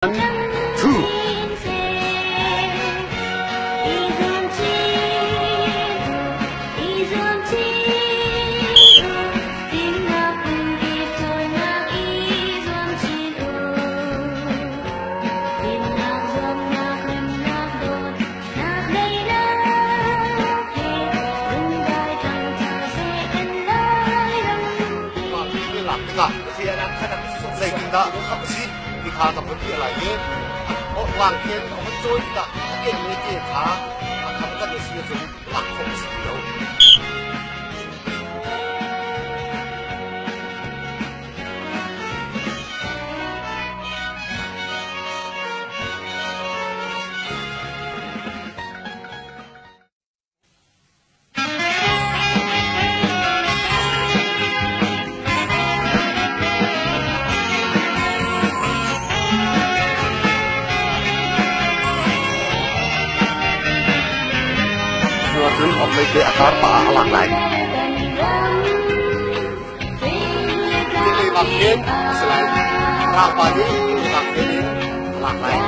One, two. Zeitindah khap a si ti kha ka vun piah lai i langkhen a hun cawi tikah a kenmi ke kha a kham kan i si ahcun lak khawh a si ti lo. Cun ok te a kar pa a lak lai. Lei bak khin a si lai. Rangpa nih lei bak khin in a lak lai.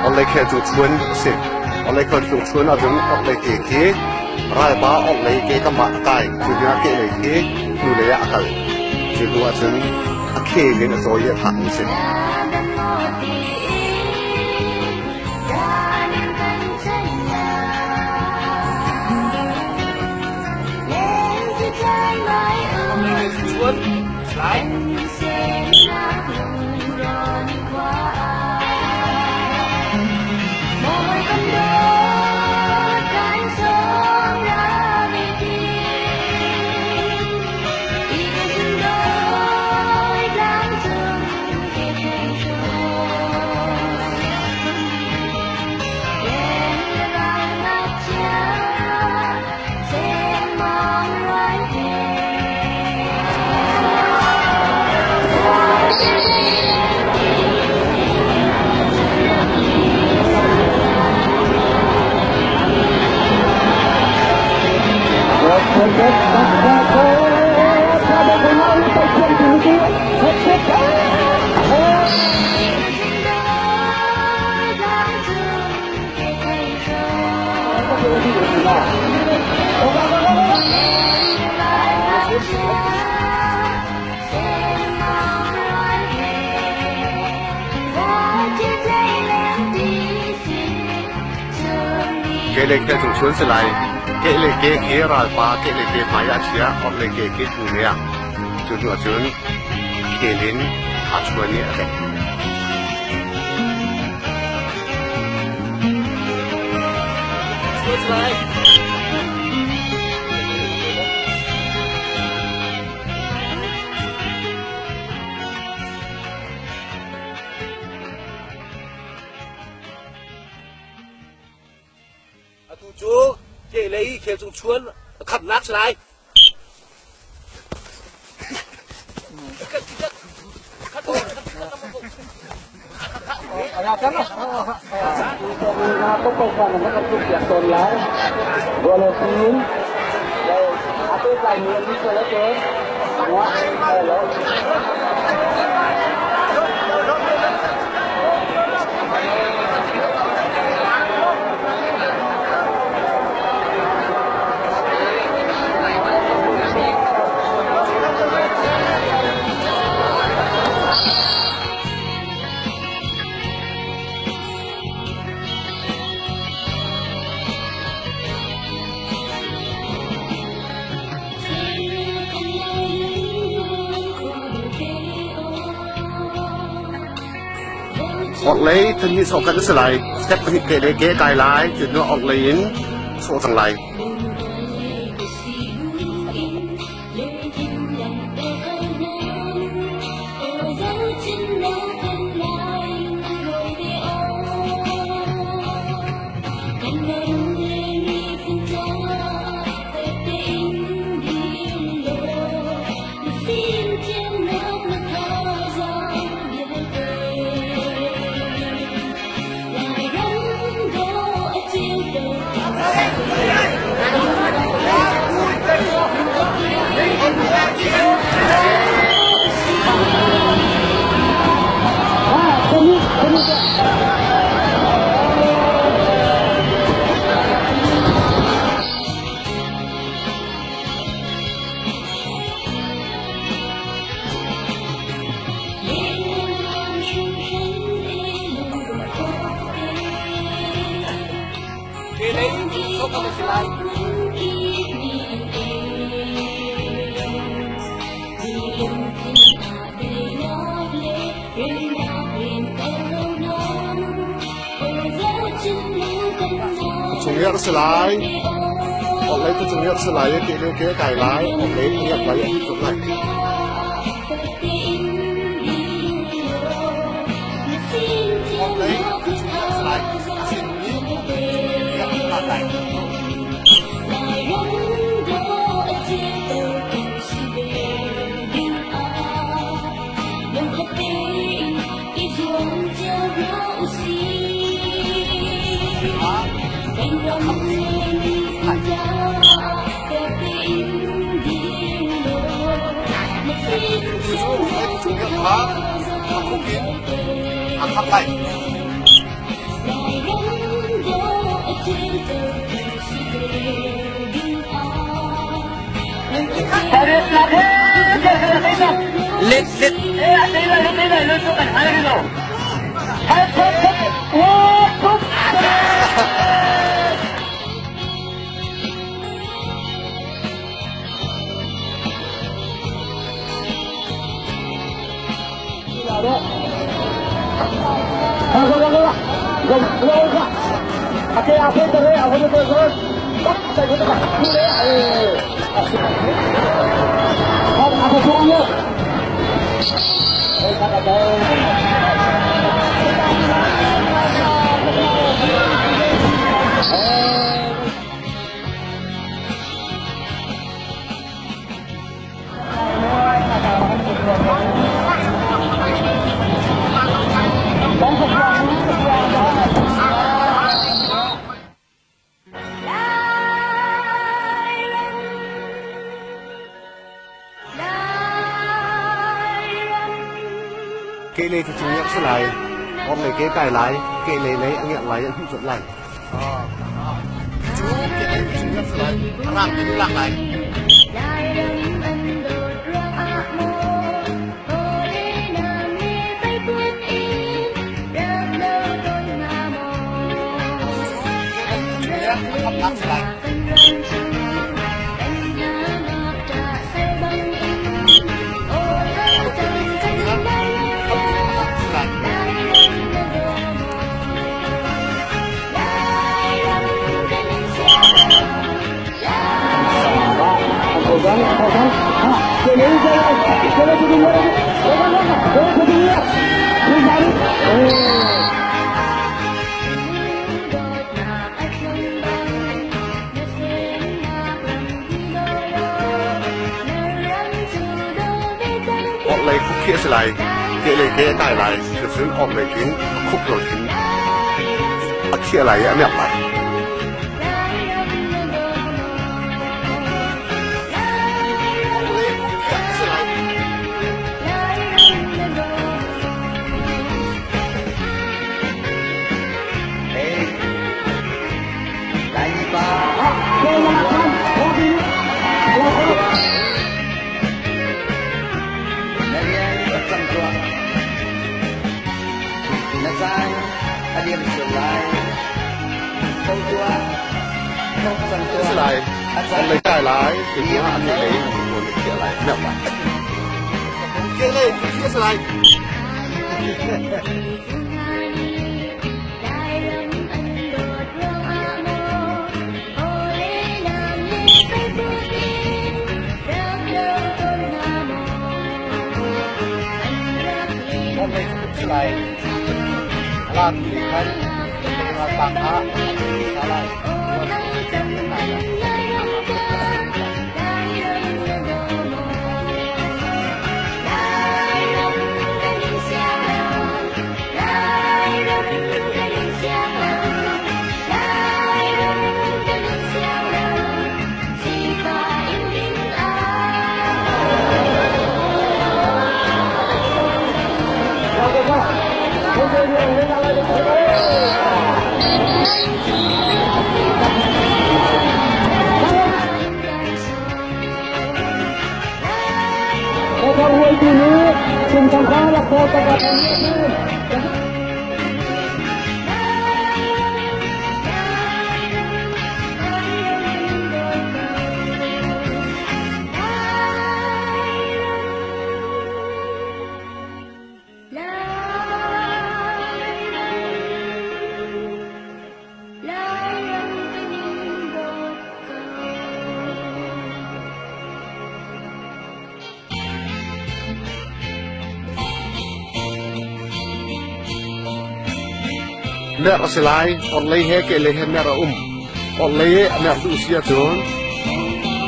Awlei khel cu chuan a si. Awlei khel cu chuan ahcun awlei ke khi ralpa awlei ke kam ah a kai. Cu hnu ah kehlei khi hnulei ah a kal. Cu hnu ahcun a khel in a cawi i a thahmi a si. Kehlei khel cung chuan si lai. Kehlei ke khi ralpa kehlei ke hmai ah a chiah, orhlei ke khi hnulei ah. Cu hnu ahcun a khel in aa chuan i a tlaih. Atu cu kehlei khel cung chuan khamnak si lai. Orhlei thanhnih sawhkhat a si lai. Step pahnih ke le ke kai lai. Cu hnu orhlei in sawh cang lai. Cung si lai. Orhlei tu cung si lai. Ke leu ke kai lai. Orhlei ngiat lai a tuk lai. Orhlei tu cung si lai. A sin mi ngiat lai. A khap lai. Lit lit. Kehlei cu cung si lai, orhlei ke kai lai, kehlei lei a ngiak lai, a hmuh colh lai. Cu kehlei cu cung si lai, a rang in lak lai. Orhlei khuk khi a si lai. Kehlei ke a kai lai. Cucun orhlei khin a khuk lo khin a khiah lai i a merh lai. Orhlei khuk khiah a si lai. Na rian rak cang tuah. Na caan a liam sual lai. Tho tuah. Tho cang A si tuah. lai. A caan Orhlei kai lai. a Cucu liam a cang. kehlei in a khiah lai. A merh lai. Kehlei khuk khi a si lai. Orhlei khuk a si lai. A lan mi nih khan raltang ah a lai. Merh a si lai. Orhlei he kehlei he merh a um. Orhlei i a merh duh si ahcun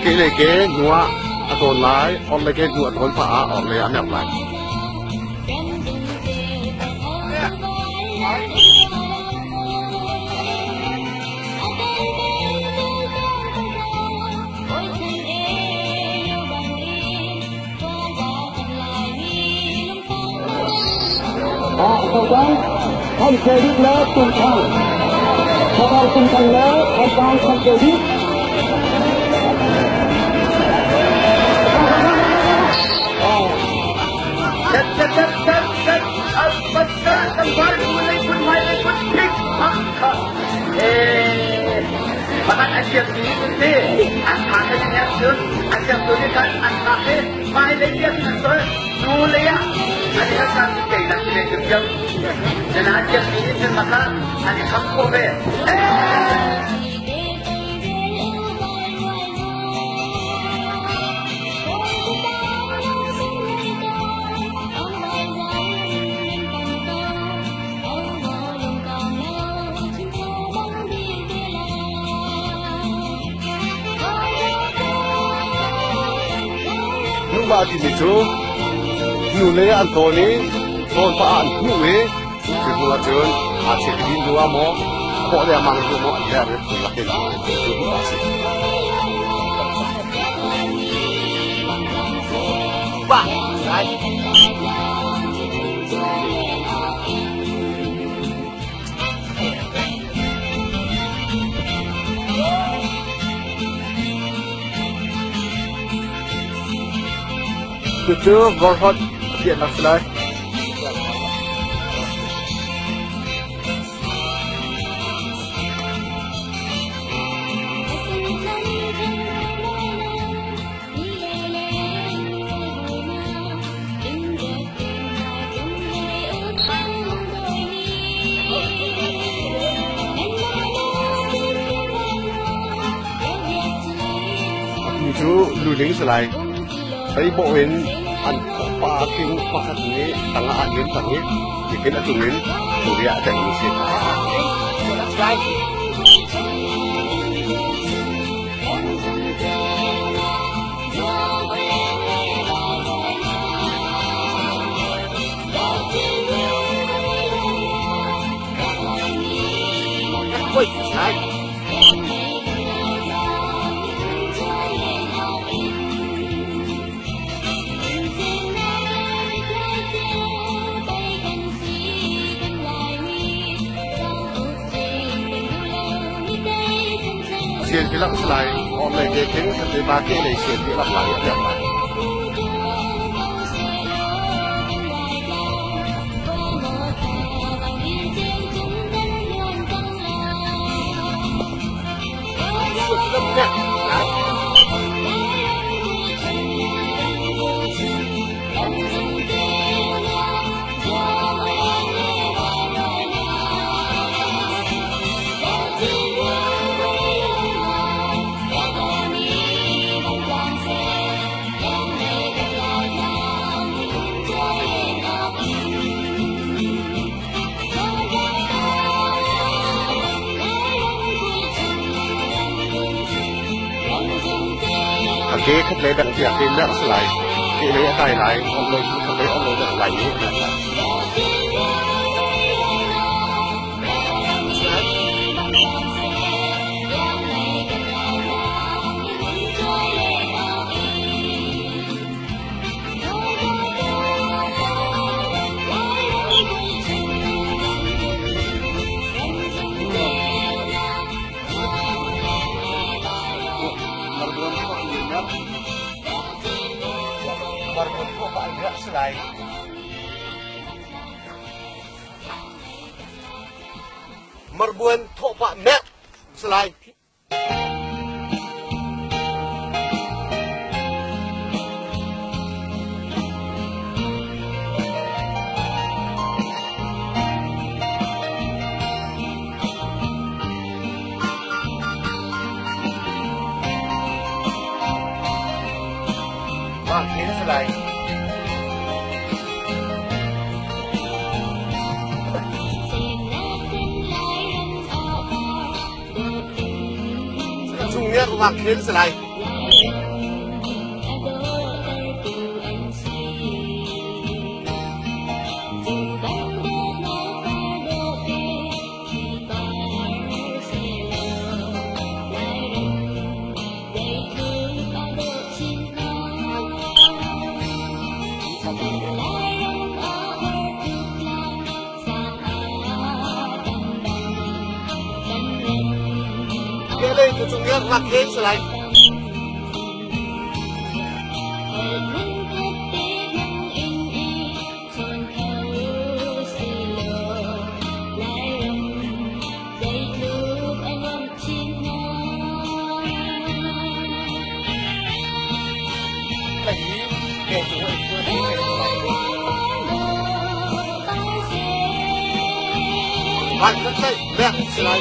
kehlei ke hnu ah a tawn lai. Orhlei ke hnu a tawn pah ah orhlei ah a merh lai. ท่านเครดิตแล้วตุ่มทางพอเราตุ่มทางแล้วทำการท่านเครดิต Nuva timi cu hnulei ah an tawn i tawnpah ah an hmuh i cu hnu ahcun aa chek dih hnu ah maw khawh lengmang hnu maw an der i phung lakin cu hnu a si. Wah, lai. Cucu vorhot piahnak si lai. Atu cu luling si lai. Beibawh in an pa king pakhat nih tangah ah lim tang i tikin a cung in Korea a tengmi si. Sian ti lak salai om lei ke khin khat le pa ke lei sian ti lak lai a piak lai. A ke khat le dang tiah ke merh si lai. Ke lei a kai lai, om lei khat lei om lei dang lai i a lai. Marbuan thawhpah merh salai. Mah khi na si lai. Chung nih ruak khi na si lai. Kehlei tu cung nih rak he si lai. Bạn rất tệ, đẹp, lại.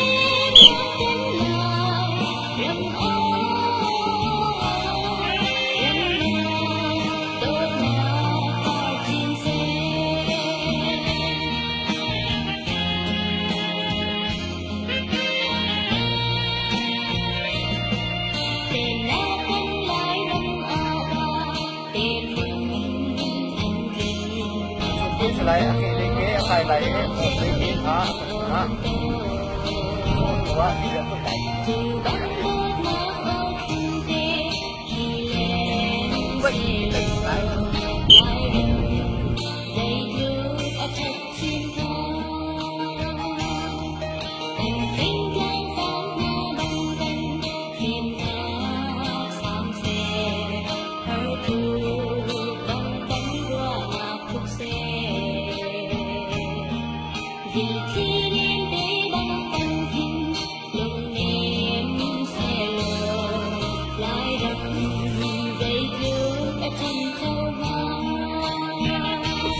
Lai a ke le ke a kai lai e o le ke ha ha wa ti da tu kai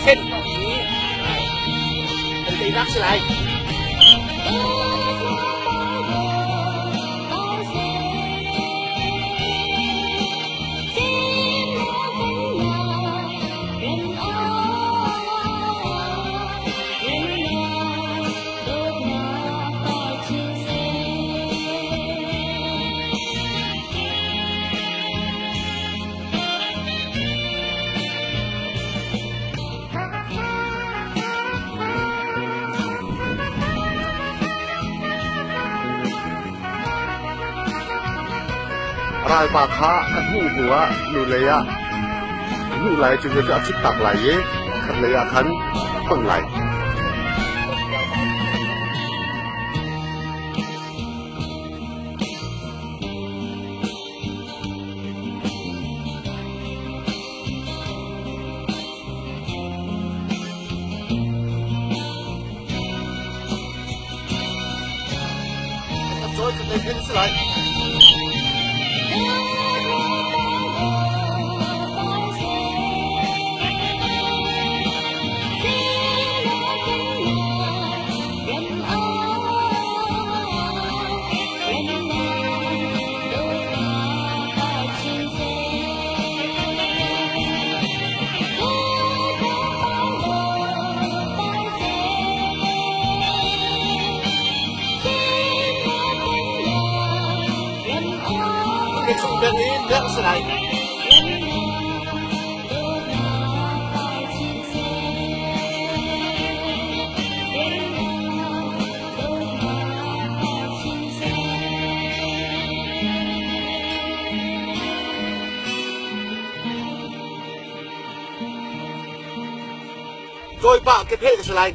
Khen kan teinak si lai. Ralpa kha a hnuh hnu ah hnulei ah a hnuh lai, cu cu a thittak lai i khatlei ah khan hon lai. Cawipa ke pheh ka si lai.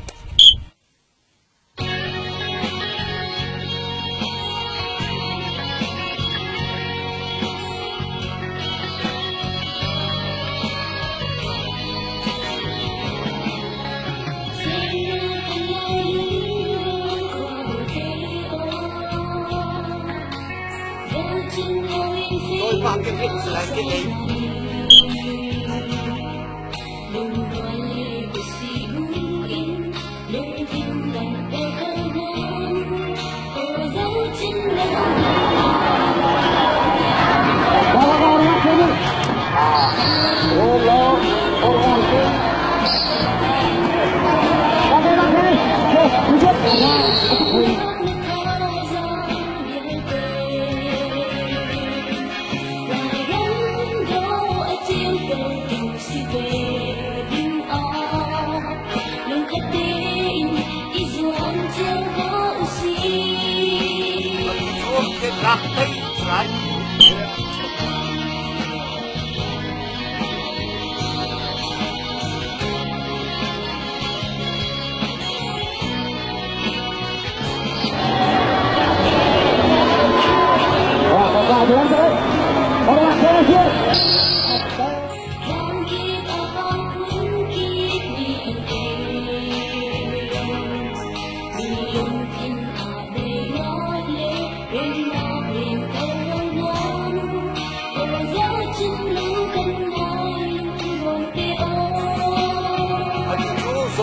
Cawipa ke pheh ka si lai.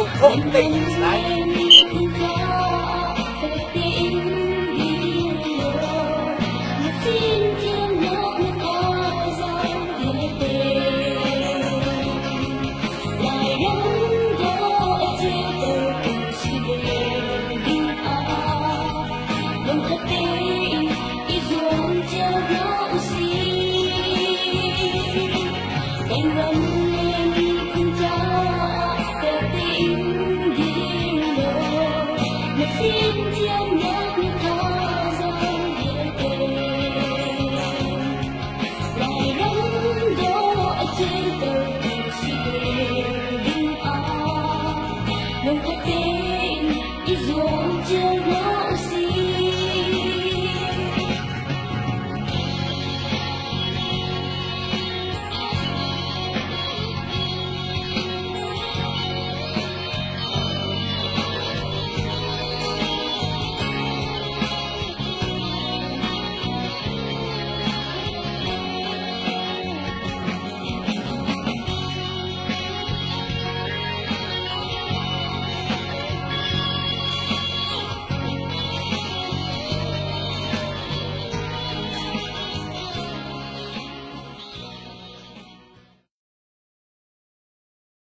Ke ei.